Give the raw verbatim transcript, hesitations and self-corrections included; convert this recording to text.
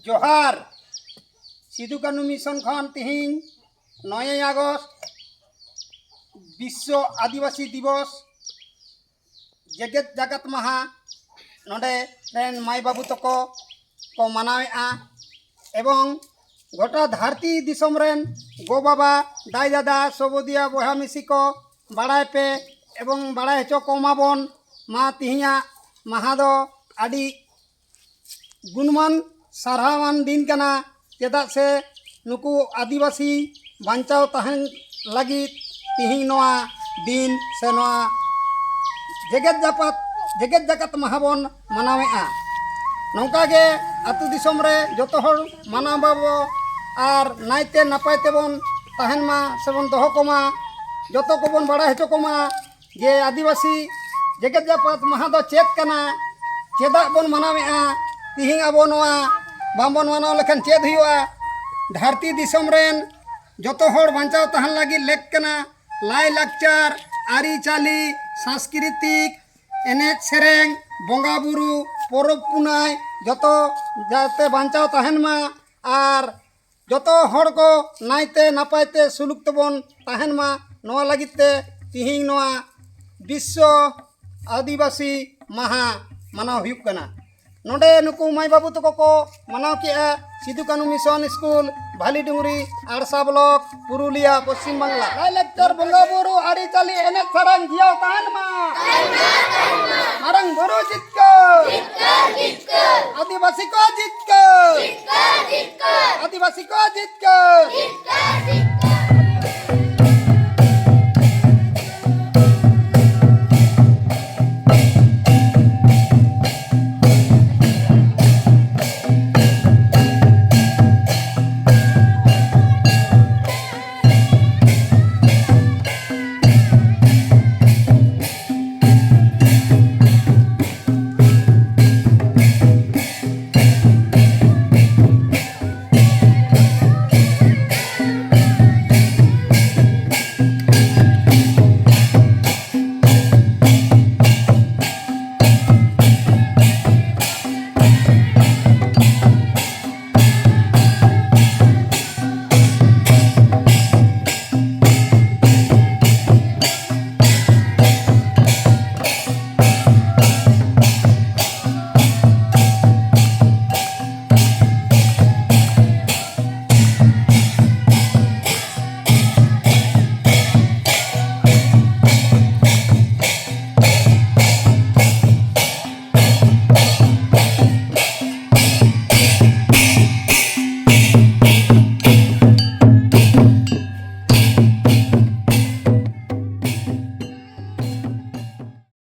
ᱡᱚᱦᱟᱨ᱾ ᱥᱤᱫᱩ ᱠᱟᱹᱱᱦᱩ ᱢᱤᱥᱚᱱ ᱠᱷᱚᱱ ᱛᱤᱦᱤᱧ ᱱᱚᱭᱮᱭ ᱟᱜᱚᱥᱴ ᱵᱤᱥᱥᱚ ᱟᱹᱫᱤᱵᱟᱹᱥᱤ ᱫᱤᱵᱚᱥ ᱡᱮᱜᱮᱛ ᱡᱟᱠᱟᱛ ᱢᱟᱦᱟ ᱱᱚᱰᱮ ᱨᱮᱱ ᱢᱟᱹᱭ ᱵᱟᱹᱵᱩ ᱛᱟᱠᱚ ᱠᱚ ᱢᱟᱱᱟᱣᱮᱫᱼᱟ, ᱮᱵᱚᱝ ᱜᱚᱴᱟ ᱫᱷᱟᱹᱨᱛᱤ ᱫᱤᱥᱚᱢ ᱨᱮᱱ ᱜᱚ ᱵᱟᱵᱟ, ᱫᱟᱹᱭ ᱫᱟᱫᱟ, ᱥᱚᱵᱚᱫᱤᱭᱟ, ᱵᱚᱭᱦᱟ ᱢᱤᱥᱤ ᱠᱚ ᱵᱟᱲᱟᱭ ᱯᱮ ᱮᱵᱚᱝ ᱵᱟᱲᱟᱭ ᱦᱚᱪᱚ ᱠᱚᱢᱟᱵᱚᱱ᱾ ᱢᱟ ᱛᱤᱦᱤᱧᱟᱜ ᱢᱟᱦᱟ ᱫᱚ ᱟᱹᱰᱤ ᱜᱩᱱᱢᱟᱱ ᱥᱟᱨᱦᱟᱣᱟᱱ ᱫᱤᱱ ᱠᱟᱱᱟ, ᱪᱮᱫᱟᱜ ᱥᱮ ᱱᱩᱠᱩ ᱟᱹᱫᱤᱵᱟᱹᱥᱤ ᱵᱟᱧᱪᱟᱣ ᱛᱟᱦᱮᱱ ᱞᱟᱹᱜᱤᱫ ᱛᱤᱦᱤᱧ ᱱᱚᱣᱟ ᱫᱤᱱ ᱥᱮ ᱱᱚᱣᱟ ᱡᱮᱜᱮᱛ ᱡᱟᱯᱟᱛ ᱡᱮᱜᱮᱛ ᱡᱟᱠᱟᱛ ᱢᱟᱦᱟ ᱵᱚᱱ ᱢᱟᱱᱟᱣᱮᱫᱼᱟ᱾ ᱱᱚᱝᱠᱟ ᱜᱮ ᱟᱹᱛᱩ ᱫᱤᱥᱚᱢ ᱨᱮ ᱡᱚᱛᱚ ᱦᱚᱲ ᱢᱟᱱᱟᱣ ᱵᱟᱵᱚ ᱟᱨ ᱱᱟᱭᱛᱮ ᱱᱟᱯᱟᱭ ᱛᱮᱵᱚᱱ ᱛᱟᱦᱮᱱ ᱢᱟ ᱥᱮᱵᱚᱱ ᱫᱚᱦᱚ ᱠᱚᱢᱟ, ᱡᱚᱛᱚ ᱠᱚᱵᱚᱱ ᱵᱟᱲᱟᱭ ᱦᱚᱪᱚ ᱠᱚᱢᱟ ᱡᱮ ᱟᱹᱫᱤᱵᱟᱹᱥᱤ ᱡᱮᱜᱮᱛ ᱡᱟᱯᱟᱛ ᱢᱟᱦᱟ ᱫᱚ ᱪᱮᱫ ᱠᱟᱱᱟ, ᱪᱮᱫᱟᱜ ᱵᱚᱱ ᱢᱟᱱᱟᱣᱮᱫᱼᱟ᱾ ᱛᱤᱦᱤᱧ ᱟᱵᱚ ᱱᱚᱣᱟ ᱵᱟᱝᱵᱚᱱ ᱢᱟᱱᱟᱣ ᱞᱮᱠᱷᱟᱱ ᱪᱮᱫ ᱦᱩᱭᱩᱜᱼᱟ? ᱫᱷᱟᱹᱨᱛᱤ ᱫᱤᱥᱚᱢ ᱨᱮᱱ ᱡᱚᱛᱚ ᱦᱚᱲ ᱵᱟᱧᱪᱟᱣ ᱛᱟᱦᱮᱱ ᱞᱟᱹᱜᱤᱫ ᱞᱮᱠ ᱠᱟᱱᱟ ᱞᱟᱭᱼᱞᱟᱠᱪᱟᱨ, ᱟᱹᱨᱤᱪᱟᱹᱞᱤ, ᱥᱟᱝᱥᱠᱨᱤᱛᱤᱠ, ᱮᱱᱮᱡ ᱥᱮᱨᱮᱧ, ᱵᱚᱸᱜᱟ ᱵᱩᱨᱩ, ᱯᱚᱨᱚᱵᱽ ᱯᱩᱱᱟᱹᱭ ᱡᱚᱛᱚ ᱡᱟᱛᱮ ᱵᱟᱧᱪᱟᱣ ᱛᱟᱦᱮᱱ ᱢᱟ ᱟᱨ ᱡᱚᱛᱚ ᱦᱚᱲ ᱠᱚ ᱱᱟᱭᱛᱮ ᱱᱟᱯᱟᱭ ᱛᱮ ᱥᱩᱞᱩᱠ ᱛᱮᱵᱚᱱ ᱛᱟᱦᱮᱱ ᱢᱟ, ᱱᱚᱣᱟ ᱞᱟᱹᱜᱤᱫ ᱛᱮ ᱛᱤᱦᱤᱧ ᱱᱚᱣᱟ ᱵᱤᱥᱥᱚ ᱟᱹᱫᱤᱵᱟᱹᱥᱤ ᱢᱟᱦᱟ ᱢᱟᱱᱟᱣ ᱦᱩᱭᱩᱜ ᱠᱟᱱᱟ᱾ ᱱᱚᱰᱮ ᱱᱩᱠᱩ ᱢᱟᱹᱭ ᱵᱟᱹᱵᱩ ᱛᱟᱠᱚ ᱠᱚ ᱢᱟᱱᱟᱣ ᱠᱮᱜᱼᱟ Sidhu Kanhu mission school, Bhalidungri, Arsha block, Purulia, Paschim Bangla. ᱞᱟᱭᱼᱞᱟᱠᱪᱟᱨ, ᱵᱚᱸᱜᱟ ᱵᱩᱨᱩ, ᱟᱹᱨᱤᱪᱟᱹᱞᱤ, ᱮᱱᱮᱡ ᱥᱮᱨᱮᱧ ᱡᱤᱭᱟᱹᱣ ᱛᱟᱦᱮᱱ ᱢᱟ᱾ ᱢᱟᱨᱟᱝ ᱵᱩᱨᱩ ᱡᱤᱛᱠᱟᱹᱨ᱾ ᱟᱹᱫᱤᱵᱟᱹᱥᱤ ᱠᱚ ᱡᱤᱛᱠᱟᱹᱨ᱾ ᱟᱹᱫᱤᱵᱟᱹᱥᱤ ᱠᱚ ᱡᱤᱛᱠᱟᱹᱨ᱾